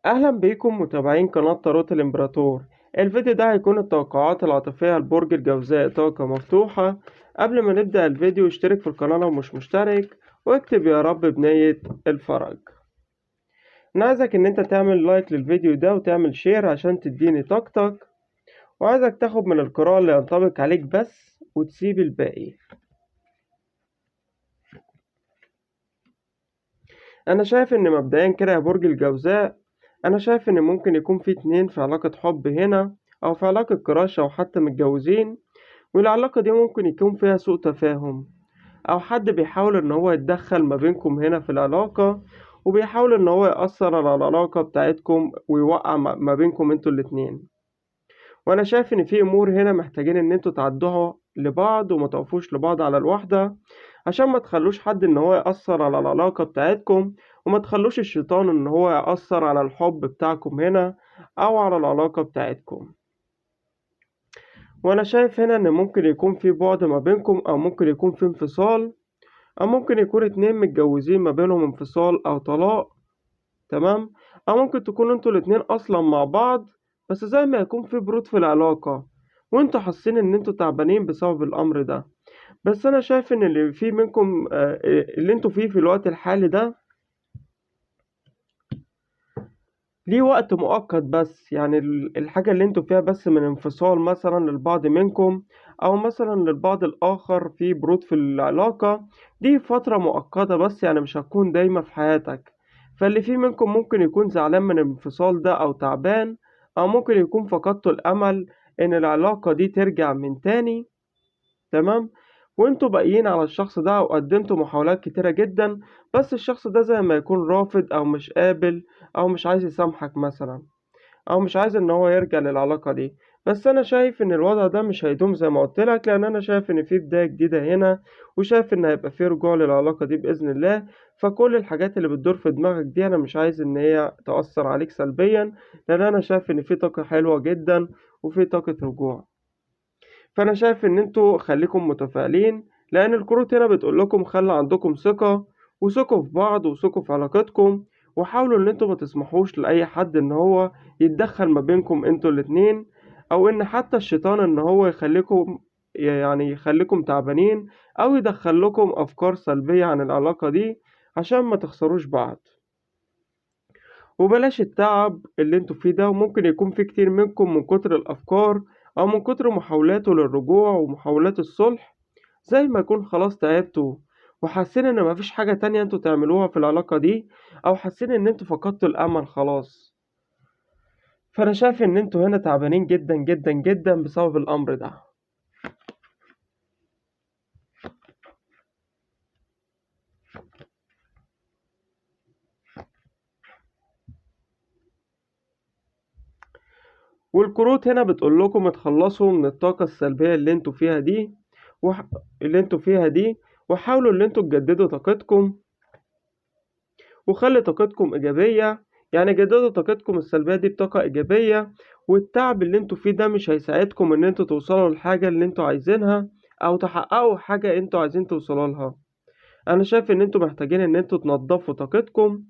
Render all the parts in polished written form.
اهلا بيكم متابعين قناة تاروت الامبراطور. الفيديو ده هيكون التوقعات العاطفية لبرج الجوزاء، طاقة مفتوحة. قبل ما نبدأ الفيديو اشترك في القناة لو مش مشترك، واكتب يا رب بنية الفرج. انا عايزك ان انت تعمل like للفيديو ده وتعمل share عشان تديني طاقتك، وعايزك تاخد من القراءة اللي ينطبق عليك بس وتسيب الباقي. انا شايف ان مبدئيا كده يا برج الجوزاء، انا شايف ان ممكن يكون في اتنين في علاقة حب هنا، او في علاقة crush، او حتى متجوزين، والعلاقة دي ممكن يكون فيها سوء تفاهم، او حد بيحاول ان هو يتدخل ما بينكم هنا في العلاقة، وبيحاول ان هو يأثر على العلاقة بتاعتكم ويوقع ما بينكم انتوا الاتنين. وانا شايف ان في امور هنا محتاجين ان انتوا تعدوها لبعض وما تقفوش لبعض على الواحدة، عشان ما تخلوش حد ان هو يأثر على العلاقة بتاعتكم، وما تخلوش الشيطان ان هو يأثر على الحب بتاعكم هنا او على العلاقة بتاعتكم. وانا شايف هنا ان ممكن يكون في بعد ما بينكم، او ممكن يكون في انفصال، او ممكن يكون اتنين متجوزين ما بينهم انفصال او طلاق، تمام؟ او ممكن تكونوا انتوا الاتنين اصلا مع بعض، بس زي ما يكون في برود في العلاقة، وانتوا حاسين ان انتوا تعبانين بسبب الامر ده. بس انا شايف ان اللي فيه منكم، اللي انتوا فيه في الوقت الحالي ده ليه وقت مؤقت بس، يعني الحاجة اللي انتوا فيها بس من انفصال مثلا للبعض منكم، او مثلا للبعض الاخر في برود في العلاقة دي فترة مؤقتة بس، يعني مش هتكون دايمة في حياتك. فاللي فيه منكم ممكن يكون زعلان من الانفصال ده او تعبان، او ممكن يكون فقدتوا الامل ان العلاقة دي ترجع من تاني، تمام؟ وانتوا باقيين على الشخص ده وقدمتوا محاولات كتيرة جدا، بس الشخص ده زي ما يكون رافض او مش قابل او مش عايز يسامحك مثلا، او مش عايز ان هو يرجع للعلاقة دي. بس انا شايف ان الوضع ده مش هيدوم زي ما قلت لك، لان انا شايف ان في بداية جديدة هنا، وشايف ان هيبقى في رجوع للعلاقة دي بإذن الله. فكل الحاجات اللي بتدور في دماغك دي انا مش عايز ان هي تأثر عليك سلبيا، لان انا شايف ان في طاقة حلوة جدا وفي طاقة رجوع. فانا شايف ان انتوا خليكم متفائلين، لان الكروت هنا بتقول لكم خلي عندكم ثقة، وثقوا في بعض، وثقوا في علاقتكم، وحاولوا ان انتوا ما تسمحوش لاي حد ان هو يتدخل ما بينكم انتوا الاتنين، او ان حتى الشيطان ان هو يخليكم، يعني يخليكم تعبانين، او يدخل لكم افكار سلبية عن العلاقة دي عشان ما تخسروش بعض. وبلاش التعب اللي انتوا فيه ده. وممكن يكون في كتير منكم من كتر الافكار او من كتر محاولاته للرجوع ومحاولات الصلح، زي ما يكون خلاص تعبتوا وحاسين ان مفيش حاجة تانية انتوا تعملوها في العلاقة دي، او حاسين ان انتوا فقدتوا الامل خلاص. فانا شايف ان انتوا هنا تعبانين جدا جدا جدا بسبب الامر ده. والكروت هنا بتقول لكم اتخلصوا من الطاقة السلبية اللي انتوا فيها دي، وحاولوا ان انتوا تجددوا طاقتكم، وخلي طاقتكم ايجابية. يعني جددوا طاقتكم السلبية دي بطاقة ايجابية، والتعب اللي انتوا فيه ده مش هيساعدكم ان انتوا توصلوا للحاجة اللي انتوا عايزينها، او تحققوا حاجة انتوا عايزين توصلوا لها. انا شايف ان انتوا محتاجين ان انتوا تنظفوا طاقتكم،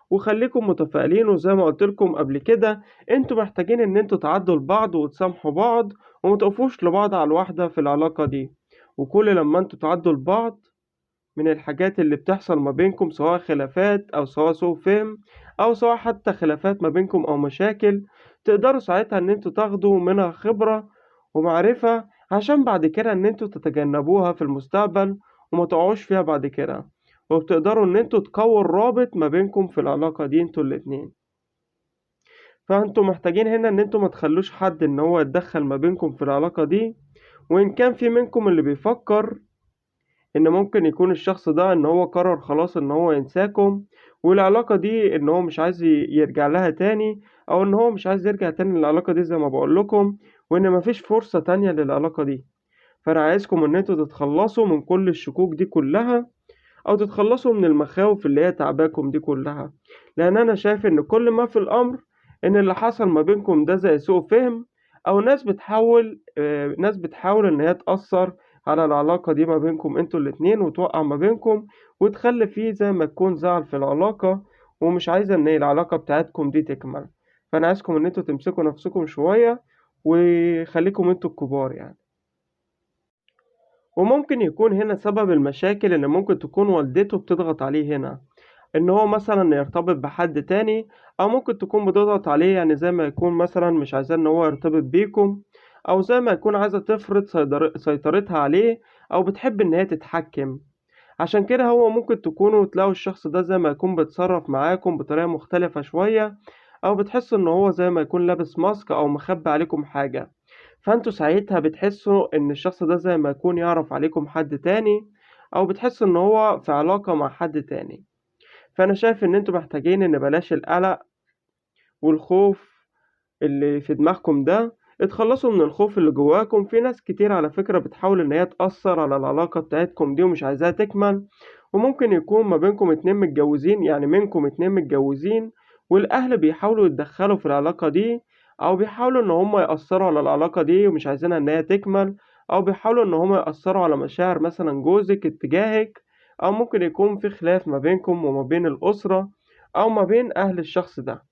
وخليكم متفائلين. وزي ما قلت لكم قبل كده، انتوا محتاجين ان انتوا تعدوا لبعض وتسامحوا بعض، وما تقفوش لبعض على الواحدة في العلاقة دي. وكل لما انتوا تعدوا لبعض من الحاجات اللي بتحصل ما بينكم، سواء خلافات او سواء سوء فهم، او سواء حتى خلافات ما بينكم او مشاكل، تقدروا ساعتها ان انتوا تاخدوا منها خبرة ومعرفة، عشان بعد كده ان انتوا تتجنبوها في المستقبل وما تقعوش فيها بعد كده. وبتقدروا ان انتوا تقووا الرابط ما بينكم في العلاقة دي انتوا الاتنين. فانتوا محتاجين هنا ان انتوا ما تخلوش حد ان هو يتدخل ما بينكم في العلاقة دي. وان كان في منكم اللي بيفكر ان ممكن يكون الشخص ده ان هو قرر خلاص ان هو ينساكم، والعلاقة دي ان هو مش عايز يرجع لها تاني، او ان هو مش عايز يرجع تاني للعلاقة دي زي ما بقول لكم، وان مفيش فرصة تانية للعلاقة دي. فانا عايزكم ان انتوا تتخلصوا من كل الشكوك دي كلها، او تتخلصوا من المخاوف اللي هي تعباكم دي كلها، لان انا شايف ان كل ما في الامر ان اللي حصل ما بينكم ده زي سوء فهم، او ناس بتحاول ان هي تأثر على العلاقة دي ما بينكم انتوا الاتنين، وتوقع ما بينكم، وتخلي فيه زي ما تكون زعل في العلاقة، ومش عايزة إن العلاقة بتاعتكم دي تكمل. فأنا عايزكم إن انتوا تمسكوا نفسكم شوية وخليكم انتوا الكبار يعني. وممكن يكون هنا سبب المشاكل إن ممكن تكون والدته بتضغط عليه هنا إن هو مثلا يرتبط بحد تاني، أو ممكن تكون بتضغط عليه يعني زي ما يكون مثلا مش عايزاه إن هو يرتبط بيكم، أو زي ما يكون عايزة تفرض سيطرتها عليه، أو بتحب إن هي تتحكم. عشان كده هو ممكن تكونوا تلاقوا الشخص ده زي ما يكون بيتصرف معاكم بطريقة مختلفة شوية، أو بتحسوا إن هو زي ما يكون لابس ماسك أو مخبي عليكم حاجة، فأنتوا ساعتها بتحسوا إن الشخص ده زي ما يكون يعرف عليكم حد تاني، أو بتحسوا إن هو في علاقة مع حد تاني. فأنا شايف إن أنتوا محتاجين إن بلاش القلق والخوف اللي في دماغكم ده، اتخلصوا من الخوف اللي جواكم. في ناس كتير على فكرة بتحاول إن هي تأثر على العلاقة بتاعتكم دي ومش عايزاها تكمل، وممكن يكون ما بينكم 2 متجوزين، يعني منكم 2 متجوزين، والأهل بيحاولوا يتدخلوا في العلاقة دي، أو بيحاولوا إن هم يأثروا على العلاقة دي ومش عايزينها إن هي تكمل، أو بيحاولوا إن هم يأثروا على مشاعر مثلا جوزك اتجاهك، أو ممكن يكون في خلاف ما بينكم وما بين الأسرة أو ما بين أهل الشخص ده،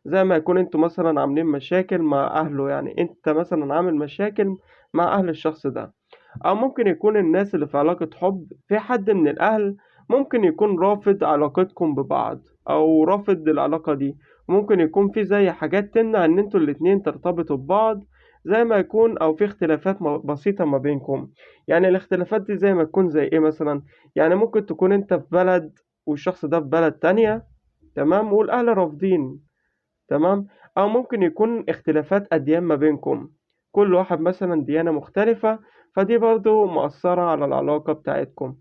زي ما يكون انتوا مثلا عاملين مشاكل مع أهله، يعني انت مثلا عامل مشاكل مع أهل الشخص ده. أو ممكن يكون الناس اللي في علاقة حب في حد من الأهل ممكن يكون رافض علاقتكم ببعض أو رافض العلاقة دي، ممكن يكون في زي حاجات تمنع إن انتوا الاتنين ترتبطوا ببعض، زي ما يكون أو في اختلافات بسيطة ما بينكم. يعني الاختلافات دي زي ما تكون زي إيه مثلا؟ يعني ممكن تكون انت في بلد والشخص ده في بلد تانية، تمام، والأهل رافضين، تمام. أو ممكن يكون اختلافات أديان ما بينكم، كل واحد مثلا ديانة مختلفة، فدي برضو مؤثرة على العلاقة بتاعتكم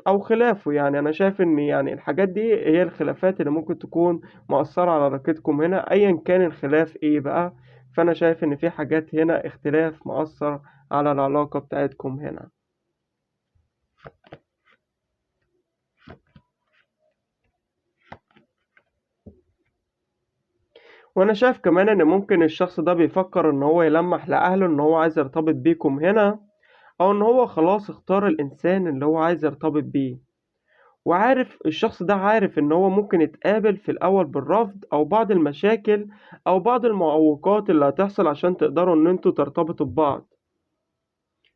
أو خلافه. يعني أنا شايف إن يعني الحاجات دي هي الخلافات اللي ممكن تكون مؤثرة على علاقتكم هنا، أيا كان الخلاف إيه بقى. فأنا شايف إن في حاجات هنا اختلاف مؤثر على العلاقة بتاعتكم هنا. وأنا شايف كمان إن ممكن الشخص ده بيفكر إن هو يلمح لأهله إن هو عايز يرتبط بيكم هنا، أو إن هو خلاص اختار الإنسان اللي هو عايز يرتبط بيه، وعارف الشخص ده عارف إن هو ممكن يتقابل في الأول بالرفض أو بعض المشاكل أو بعض المعوقات اللي هتحصل عشان تقدروا إن انتوا ترتبطوا ببعض.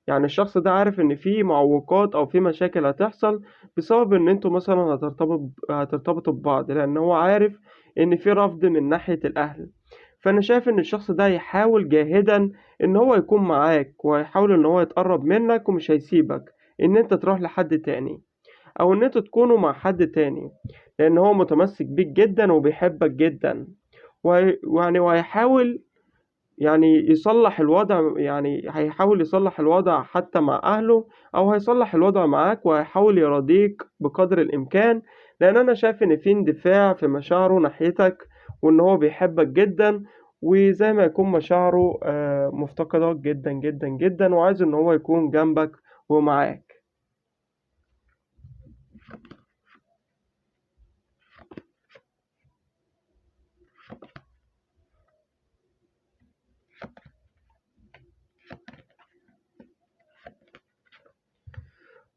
يعني الشخص ده عارف إن في معوقات أو في مشاكل هتحصل بسبب إن انتوا مثلا هترتبطوا ببعض، لأن هو عارف إن في رفض من ناحية الأهل. فأنا شايف إن الشخص ده هيحاول جاهدا إن هو يكون معاك، وهيحاول إن هو يتقرب منك ومش هيسيبك إن أنت تروح لحد تاني أو إن أنتوا تكونوا مع حد تاني، لأن هو متمسك بيك جدا وبيحبك جدا، وهيحاول يعني يصلح الوضع، يعني هيحاول يصلح الوضع حتى مع أهله، أو هيصلح الوضع معاك وهيحاول يراضيك بقدر الإمكان، لأن أنا شايف إن في اندفاع في مشاعره ناحيتك وإن هو بيحبك جدا، وزي ما يكون مشاعره مفتقدك جدا جدا جدا، وعايز إن هو يكون جنبك ومعاك.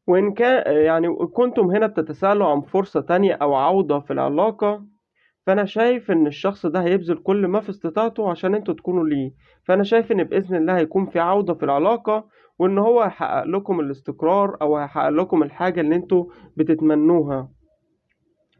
وإن كان يعني كنتم هنا بتتساءلوا عن فرصة تانية أو عودة في العلاقة، فأنا شايف إن الشخص ده هيبذل كل ما في استطاعته عشان انتوا تكونوا ليه. فأنا شايف إن بإذن الله هيكون في عودة في العلاقة، وإن هو هيحقق لكم الاستقرار أو هيحقق لكم الحاجة اللي انتوا بتتمنوها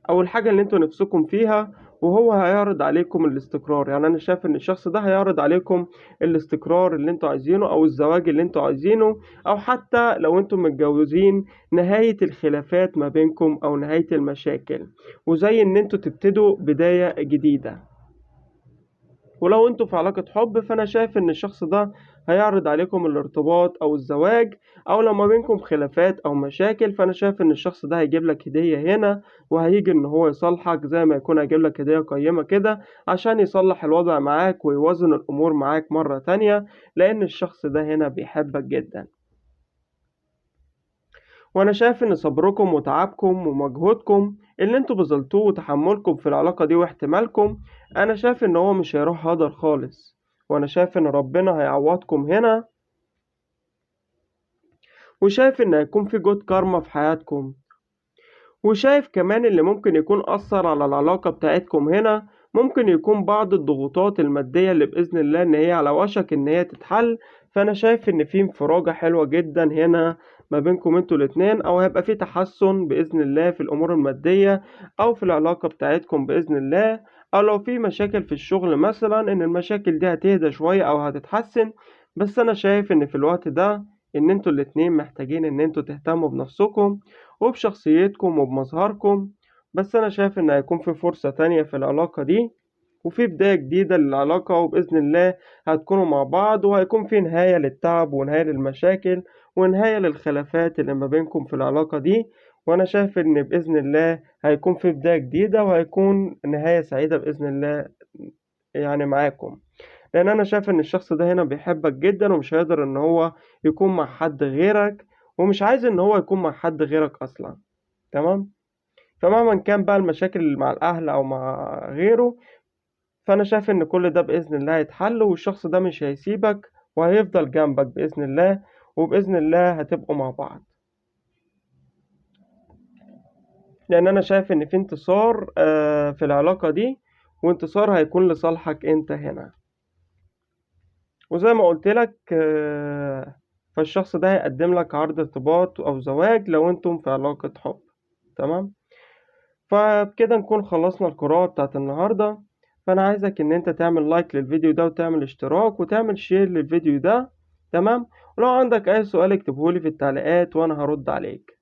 أو الحاجة اللي انتوا نفسكم فيها، وهو هيعرض عليكم الاستقرار. يعني أنا شايف إن الشخص ده هيعرض عليكم الاستقرار اللي انتوا عايزينه أو الزواج اللي انتوا عايزينه، أو حتى لو انتوا متجوزين نهاية الخلافات ما بينكم أو نهاية المشاكل، وزي إن انتوا تبتدوا بداية جديدة. ولو انتوا في علاقة حب، فأنا شايف إن الشخص ده هيعرض عليكم الارتباط أو الزواج، أو لو ما بينكم خلافات أو مشاكل، فأنا شايف إن الشخص ده هيجيب لك هدية هنا، وهيجي إن هو يصالحك، زي ما يكون هيجيب لك هدية قيمة كده عشان يصلح الوضع معاك ويوازن الأمور معاك مرة تانية، لأن الشخص ده هنا بيحبك جدا. وأنا شايف إن صبركم وتعبكم ومجهودكم اللي انتوا بذلتوه وتحملكم في العلاقة دي واحتمالكم، أنا شايف إن هو مش هيروح هدر خالص، وأنا شايف إن ربنا هيعوضكم هنا، وشايف إن هيكون في جود كارما في حياتكم، وشايف كمان اللي ممكن يكون أثر على العلاقة بتاعتكم هنا ممكن يكون بعض الضغوطات المادية اللي بإذن الله إن هي على وشك إن هي تتحل. فأنا شايف إن في انفراجة حلوة جدا هنا ما بينكم انتوا الاتنين، أو هيبقى في تحسن بإذن الله في الأمور المادية أو في العلاقة بتاعتكم بإذن الله، أو لو في مشاكل في الشغل مثلا إن المشاكل دي هتهدى شوية أو هتتحسن. بس أنا شايف إن في الوقت ده إن انتوا الاتنين محتاجين إن انتوا تهتموا بنفسكم وبشخصيتكم وبمظهركم. بس أنا شايف إن هيكون في فرصة تانية في العلاقة دي، وفي بداية جديدة للعلاقة، وبإذن الله هتكونوا مع بعض، وهيكون في نهاية للتعب ونهاية للمشاكل ونهاية للخلافات اللي ما بينكم في العلاقة دي. وأنا شايف إن بإذن الله هيكون في بداية جديدة وهيكون نهاية سعيدة بإذن الله يعني معاكم، لأن أنا شايف إن الشخص ده هنا بيحبك جدا ومش هيقدر إن هو يكون مع حد غيرك، ومش عايز إن هو يكون مع حد غيرك أصلا. تمام؟ فمهما كان بقى المشاكل مع الأهل أو مع غيره، فأنا شايف إن كل ده بإذن الله هيتحل، والشخص ده مش هيسيبك وهيفضل جنبك بإذن الله، وبإذن الله هتبقوا مع بعض. لأن أنا شايف إن في انتصار في العلاقة دي، وانتصار هيكون لصالحك أنت هنا. وزي ما قلت لك فالشخص ده هيقدم لك عرض ارتباط أو زواج لو أنتم في علاقة حب. تمام؟ فبكده نكون خلصنا القراءة بتاعت النهاردة. فأنا عايزك إن أنت تعمل like للفيديو ده، وتعمل اشتراك، وتعمل share للفيديو ده. تمام؟ ولو عندك أي سؤال اكتبهولي في التعليقات وأنا هرد عليك.